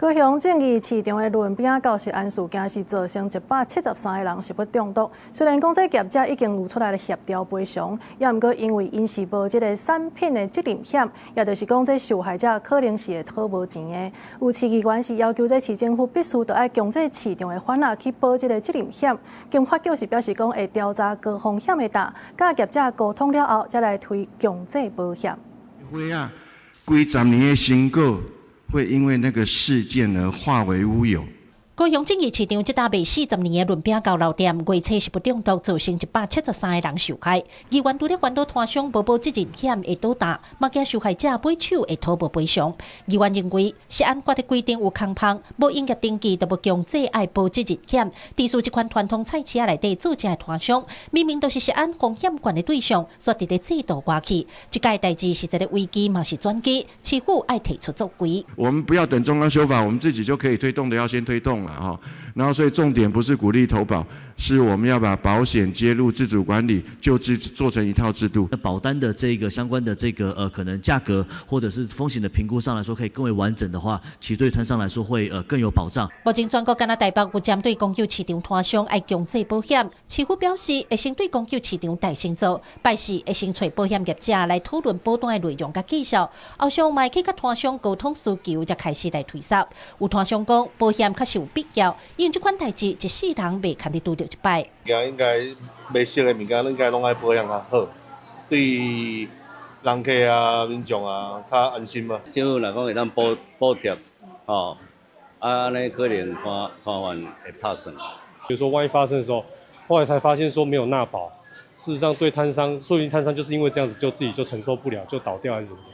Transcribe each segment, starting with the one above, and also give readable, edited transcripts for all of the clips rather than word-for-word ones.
高雄正義市場的輪餅到食安事件是造成173個人食物中毒。雖然講這業者已經有出來協調賠償，也毋過因為𪜶是無這个產品的責任險，也就是講這受害者可能是會討無錢的。有市議員是要求這市政府必須著愛強制市場的販仔去保這个責任險。經發局是表示講會調查高風險的檔，佮業者溝通了後，才來推強制保險。會啊，幾十年的成果會因為那個事件而化為烏有。高雄正義市場這搭賣40年的潤餅厚老店，月初食物中毒，造成173個人受害。議員除了煩惱攤商無保責任險會倒擔，嘛驚受害者買手會討無賠償。議員認為，食安法的規定有空縫，無營業登記就無強制愛保責任險。致使這款傳統菜市仔內底做正的攤商，明明都是食安風險懸的對象，卻佇咧制度外去。這屆代誌是一个危機，嘛是轉機，市府愛提出作為。我們不要等中央修法，我們自己就可以推動的，要先推動了。然後所以重點不是鼓勵投保，是我們要把保險接入自主管理，就制做成一套制度。那保單的這個相關的這個可能價格或者是風險的評估上來說，可以更為完整的話，其實對攤商來說會更有保障。目前全國干焦台北有針對公有市場攤商愛強制保險，市府表示會先對公有市場代先做，拜四會先揣保險業者來討論保單的內容佮技術，後續嘛會去佮攤商溝通需求，才開始來推銷。有攤商講保險確實有必要，因為這款代誌一世人袂堪得拄著一擺。應該賣熟的物件，應該攏愛保險較好，對人客啊、民眾啊較安心嘛。政府若講會當補補貼，吼，啊，按呢可能攤攤販會拍算。比如說萬一發生的時候，後來才發現說沒有納保，事實上對攤商，說不定攤商就是因為這樣子就自己就承受不了，就倒掉還是什麼的。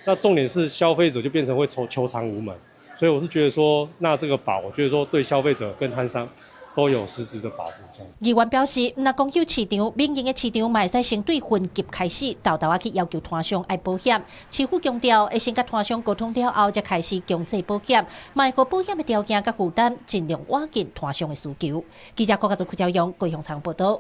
那重點是消費者就變成會求求償無門。所以我是覺得說，納這個保，我覺得說對消費者跟攤商都有實質的保護。這樣。議員表示，毋但公有市場、民營的市場嘛會使先對分級開始，沓沓仔去要求攤商愛保險。市府強調，會先佮攤商溝通了後，才開始強制保險，嘛會予保險的條件佮負擔，盡量倚近攤商的需求。記者郭家祖、柯昭勇、高雄場報道。